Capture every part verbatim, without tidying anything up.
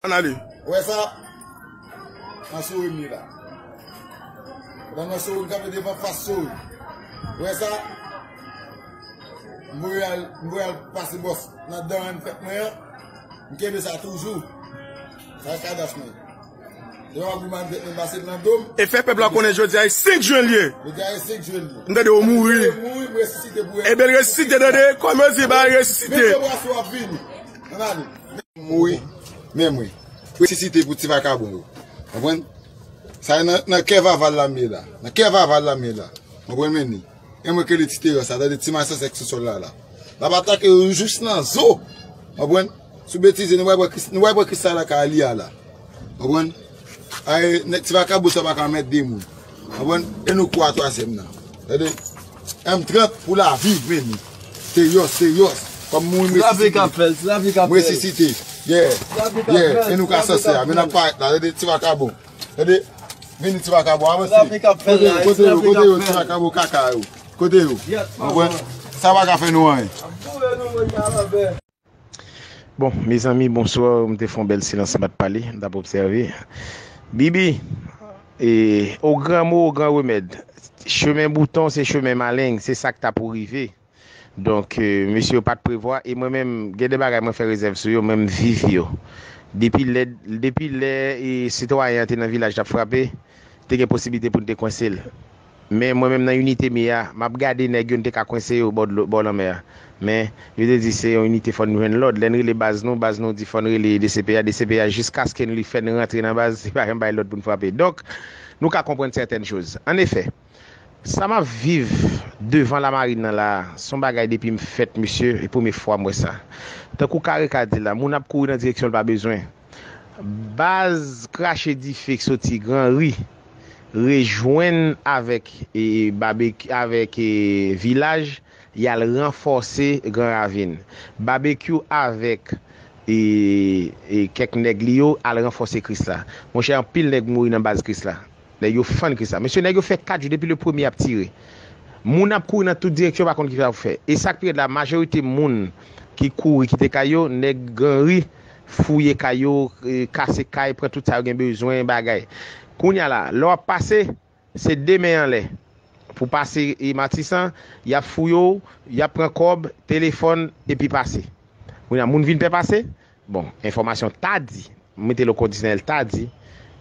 Ann ale. Ou wè sa? Nan souri m ye la. Pandan nan souri m kanpe devan fas souri. Ou wè sa? M voye al, m voye al pase bòs nan dan an fèt mwen an. M kenbe sa toujou. Sa e kadaf mwen. Devan gouman fèt mwen pase nan do m. E fè pèp la konnen jodi a e senk jen l ye. Jodi a e senk jen l ye. M tande ou mouri. Mouri, m resisite pou. Ebyen l resisite, tande. Kòm yo di ba resisite. Menm bras ou ap vini. Ann ale. Mouri. Menm wi. Resisite pou ti vakabon yo. Konprann? Sa e nan, nan kè vava l la m ye la. Nan kè vava l la m ye la. Konprann men ni. E mwen ke li ti teyò sa, tande ti masè sèk sou sòl la la. L ap atake yo jis nan zo. Konprann? Sou betize, nou pral pran Kris-, nou pral pran Kristal lakay li a la. Konprann? Ay, nèg ti vakabon sa pa ka mèt de moun. Konprann? E nou kwa twazyèm nan. Tande? M trant pou lavi, men ni. Teyòs, teyòs. Kòm moun resisite. M resisite. Yeah. Yeah. E nou ka sanse a. Men n ap parèt la. Tande? Ti vakabon. Tande? Vini ti vakabon, avanse. Kote yo, kote yo, kote yo, ti vakabon kaka yo. Kote yo? Konprann? Sa pa ka fè nou anyen. Bon, mezanmi, bonswa. M te fè yon bèl silans, m pa t pale, m t ap obsève. Bibi, e, o gran mo, o gran remèd. Chemen bouton, se chemen maleng, se sa k ta pou rive. Donk, e, mesye yo pa t prevwa, e mwen menm, gen de bagay mwen fè rezèv sou yo, mwen m viv yo. Depi lè, depi lè, e, sitwayen an te nan vilaj t ap frape, te gen posiblite pou n te kwense l. Men mwen menm nan inite m ye a, m ap gade nèg yo, n te ka kwense yo bò dlo, bò lanmè a. Men, yo te di se yon inite fò n jwenn lòd. Lè n rele baz nou, baz nou di fò n rele D C P A, D C P A jiskaske n li fè n rantre nan baz, se pa yon bay lòd pou n frape. Donk, nou ka konprann sètèn choz. Anefè, sa m ap viv devan lamarin nan la a, se yon bagay depi m fèt, mesye, e premye fwa m wè sa. Tankou Kareka di la, moun ap kouri nan direksyon l pa bezwen. Baz krache dife k soti Gran Ri rejwenn avèk, e, Babek-, avèk, e, Vilaj, y al ranfòse Gran Ravin. Babekyou avèk, e, e, kèk nèg li yo al ranfòse Krisla. Monchè, anpil nèg mouri nan baz Krisla. Nèg yo fann Krisla. Mesye, nèg yo fè kat jou depi le premye ap tire. Moun ap kouri nan tout direksyon, pa konn kisa pou fè. E sa k pi rèd la, majorite moun ki kouri kite kay yo, nèg Gran Ri fouye kay yo, e, kase kay, pran tout sa yo gen bezwen, bagay. Kounye a la, lè w ap pase, se de men anlè. Pou pase, e, Matisan, y ap fouye w, y ap pran kòb, telefòn, epi pase. Kounye a, moun vin pè pase. Bon, enfòmasyon ta di, m mete l o kondisyonèl, ta di,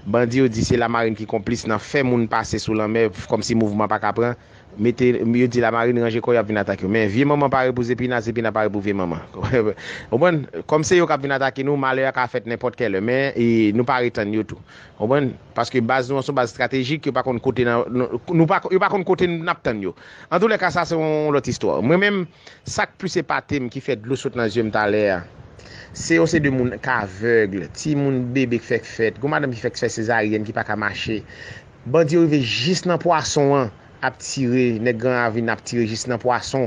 bandi yo di se lamarin ki konplis nan fè moun pase sou lanmè, kòmsi mouvman pa ka pran. Mete, yo di lamarin ranje kò, y ap vin atake w. Men vye manman pare pou Zepina, Zepina pare pou vye manman. Konprann? Kòm se yo k ap vin atake nou, malè a ka fèt nenpòt kèlè. Men, e, nou pare tann yo tou. Konprann? Paske baz nou an se yon baz estratejik, yo pa konn kote nan, nou, nou pa, yo pa konn kote n ap tann yo. Antoulèka, sa se yon lòt istwa. Mwen menm, sa k plis epate m, ki fè dlo sot nan zye m talè a, se yon seri de moun k avèg, timoun bebe k fèk fèt, gon madanm ki fèk fè sezaryèn, ki pa ka mache. Bandi yo rive jis nan pwason an, ap tire, nèg Gran Ravin ap tire jis nan pwason.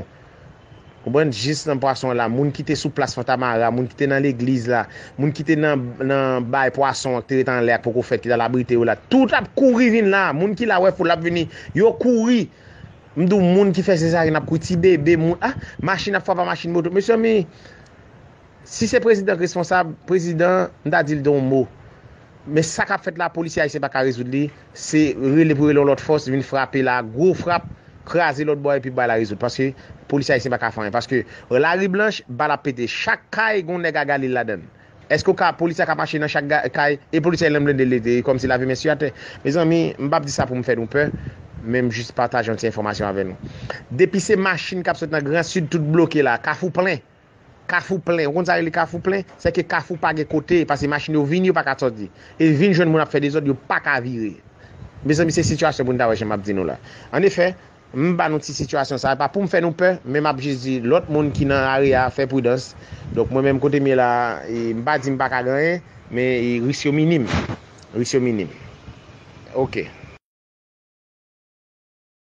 Konprann? Jis nan pwason an la, moun ki te sou plas Fontamara, moun ki te nan legliz la, moun ki te nan, nan bay pwason an, ki te ret anlè a, k poko fèt, ki t al abrite yo la, tout ap kouri vin la. Moun ki la wè foul ap vini, yo kouri. M di w, moun ki fè sezaryèn ap kouri, ti bebe, moun, ah, machin ap frape a machin, moto. Mesyami, si se prezidan k responsab, prezidan, m ta di l de yon mo. Men sa k ap fèt la, polisye ayisyen pa ka rezoud li, se rele pou rele yon lòt fòs, vin frape la, gwo frap, kraze lòt bò a, epi bay la rezoud. Paske polisye ayisyen pa ka fè anyen. Paske Lari Blanch, bal ap pete. Chak kay, gon nèg a Galil ladan l. Èske w ka, polis la ka mache nan chak ga-, kay, e polis la menm blende l, e kòmsi lave men sou atè? Mezanmi, m p ap di sa pou m fè nou pè, men m jis pataje yon ti enfòmasyon avè nou. Depi se machin k ap sot nan Gran Sid, tout bloke la, Kafou plen. Kafou plen. Ou konn sa rele Kafou plen? Sèke Kafou pa gen kote, paske machin yo vini, yo pa ka sòti. E vin jwenn moun ap fè dezòd, yo pa ka vire. Mezanmi, se sitiyasyon pou n ta wè jan m ap di nou la. Anefè, m ba nou ti sitiyasyon sa, e pa pou m fè nou pè, men m ap jis di lòt moun ki nan area a fè pridans. Donk, mwen menm kote m ye la, e, m pa di m pa ka gen anyen, men, e, risk yo minim. Risk yo minim. Oke.